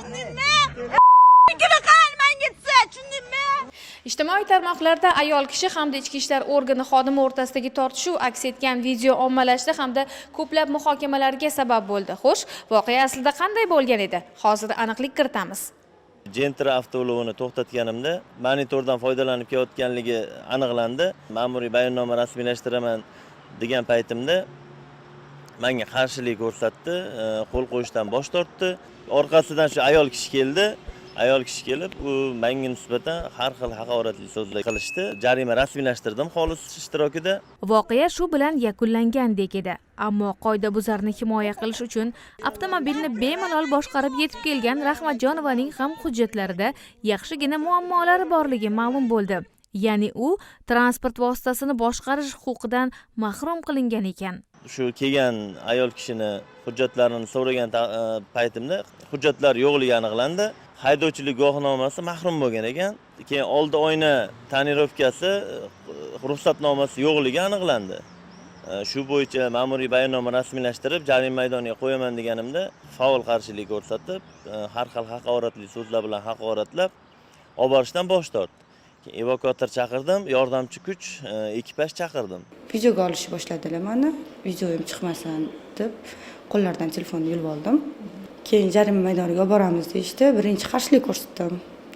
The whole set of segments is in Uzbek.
Tushundingmi? Manga desa, tushundingmi? Ijtimoiy tarmoqlarda ayol kishi hamda ichki ishlar organi xodimi o'rtasidagi tortishuv aks etgan video ommalashdi hamda ko'plab muhokamalarga sabab bo'ldi. Xo'sh, voqea aslida qanday bo'lgan edi? Hozir aniqlik kiritamiz. Gentra avtoulovini to'xtatganimda monitordan foydalanib kelayotganligi aniqlandi. Ma'muriy bayonnoma rasmiylashtiraman degan paytimda menga qarshilik ko'rsatdi, qo'l qo'yishdan bosh tortdi. Orqasidan shu ayol kishi keldi. Ayol kishi kelib, u menga nisbatan har xil haqoratli so'zlar qilishdi. Jarima rasmiylashtirdim xolis ishtirokida. Voqea shu bilan yakunlangandek edi. Ammo qoidabuzarni himoya qilish uchun avtomobilni bemalol boshqarib yetib kelgan Rahmatjonovaning ham hujjatlarida yaxshigina muammolari borligi ma'lum bo'ldi. Ya'ni u transport vositasini boshqarish huquqidan mahrum qilingan ekan. Shu kelgan ayol kishini hujjatlarini so'ragan paytimda hujjatlar yo'qligi aniqlandi. Haydovchilik guvohnomasi mahrum bo'lgan ekan. Keyin oldi oyna tonirovkasi, ruxsatnomasi yo'qligi aniqlandi. Shu bo'yicha ma'muriy bayonnoma rasmiylashtirib, jarima maydoniga qo'yaman deganimda faol qarshilik ko'rsatib, har xil haqoratli so'zlar bilan haqoratlab, olib borishdan bosh tortdi. Keyin evakuator chaqirdim, yordamchi kuch, ekipaj chaqirdim. Videoga olishni boshladilar mani. Videoyim chiqmasin deb qo'llaridan telefonni yulib oldim. Keyin jarima maydoniga olib boramiz deyishdi. Birinchi qarshilik ko'rsatdim.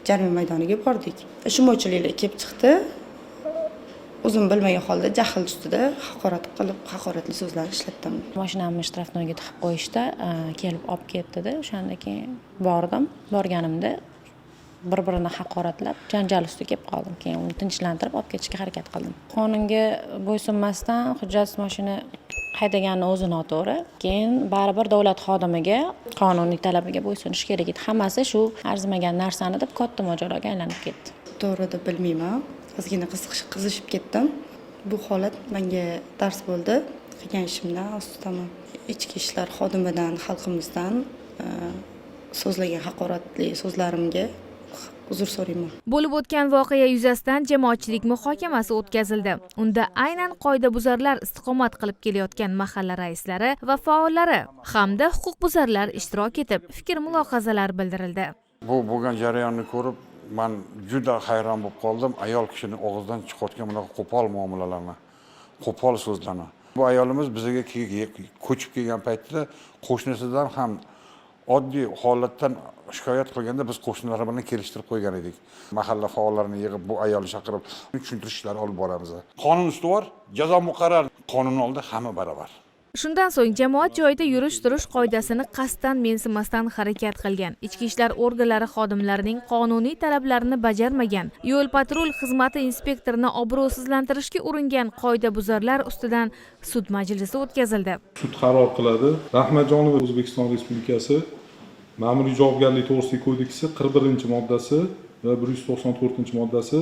Jarima maydoniga bordik. Tushunmovchiliklar kelib chiqdi. O'zim bilmagan holda jahl ustida haqorat qilib, haqoratli so'zlar ishlatdim. Mashinamni штрафной ga tiqib qo'yishdi, kelib olib ketdida. O'shanda keyin bordim. Borganimda bir birini haqoratlab, janjal ustida kelib qoldim. Keyin uni tinchlantirib olib ketishga harakat qildim. Qonunga bo'ysunmasdan hujjatsiz mashina haydagani o'zi noto'g'ri. Keyin baribir davlat xodimiga, qonuniy talabiga bo'ysunish kerak edi. Hammasi shu arzimagan narsani deb katta mojaroga aylanib ketdi. To'g'ri deb bilmayman. Ozgina qizishib ketdim. Bu holat menga dars bo'ldi. Qilgan ishimdan afsusdaman. Ichki ishlar xodimidan, xalqimizdan so'zlagan haqoratli so'zlarimga uzr so'rayman. Bo'lib o'tgan voqea yuzasidan jamoatchilik muhokamasi o'tkazildi. Unda aynan qoidabuzarlar istiqomat qilib kelayotgan mahalla raislari va faollari hamda huquqbuzarlar ishtirok etib, fikr mulohazalar bildirildi. Bu bo'lgan jarayonni ko'rib, man juda hayron bo'lib qoldim. Ayol kishini og'zidan chiqayotgan bunaqa qo'pol muomalalarni, qo'pol so'zlarni. Bu ayolimiz bizga ko'chib kelgan paytda qo'shnisidan ham oddiy holatdan shikoyat qilganda biz qo'shnilar bilan kelishtirib qo'ygan edik. Mahalla faollarini yig'ib, bu ayolni chaqirib, tushuntirish ishlari olib boramiz. Qonun ustuvor, jazo muqarrar, qonun oldida hamma barobar. Shundan so'ng jamoat joyida yurish turish qoidasini qasddan mensimasdan harakat qilgan, ichki ishlar organlari xodimlarining qonuniy talablarini bajarmagan, yo'l patrul xizmati inspektorini obro'sizlantirishga uringan qoidabuzarlar ustidan sud majlisi o'tkazildi. Sud qaror qiladi. Rahmatjonova O'zbekiston Respublikasi Ma'muriy javobgarlik to'g'risidagi kodeksi 41-moddasi va 194-moddasi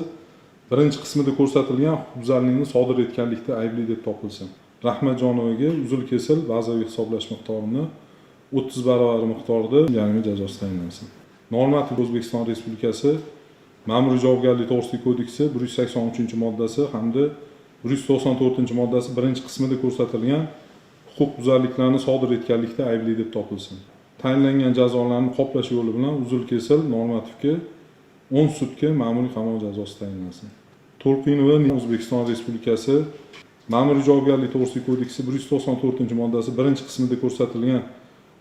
birinchi qismida ko'rsatilgan huquqbuzarlikni sodir etganlikda aybli deb topilsin. Rahmatjonovaga uzil kesil bazaviy hisoblash miqdorini 30 barobar miqdorida jarima jazosi tayinlansin. Normativ O'zbekiston Respublikasi Ma'muriy javobgarlik to'g'risidagi kodeksi 183-moddasi hamda 194-moddasi birinchi qismida ko'rsatilgan huquqbuzarliklarni sodir etganlikda aybli deb topilsin. Tayinlangan jazolarni qoplash yo'li bilan uzil kesil normativga 10 sutka ma'muriy qamoq jazosi tayinlansin. To'lqinova O'zbekiston Respublikasi Ma'muriy javobgarlik to'g'risidagi kodeksi 194-moddasi birinchi qismida ko'rsatilgan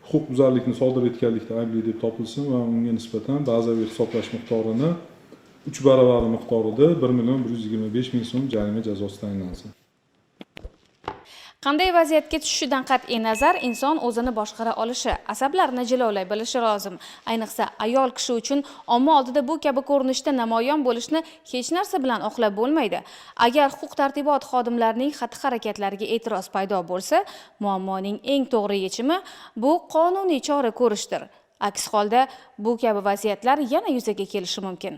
huquqbuzarlikni sodir etganlikda aybli deb topilsin va unga nisbatan bazaviy hisoblash miqdorini 3 baravari miqdorida 1 million 125 ming so'm jarima jazosi tayinlansin. Qanday vaziyatga tushishidan qat'iy nazar inson o'zini boshqara olishi, asablarini jilovlay bilishi lozim. Ayniqsa ayol kishi uchun omma oldida bu kabi ko'rinishda namoyon bo'lishni hech narsa bilan oqlab bo'lmaydi. Agar huquq-tartibot xodimlarining xatti-harakatlariga e'tiroz paydo bo'lsa, muammoning eng to'g'ri yechimi bu qonuniy chora ko'rishdir. Aks holda bu kabi vaziyatlar yana yuzaga kelishi mumkin.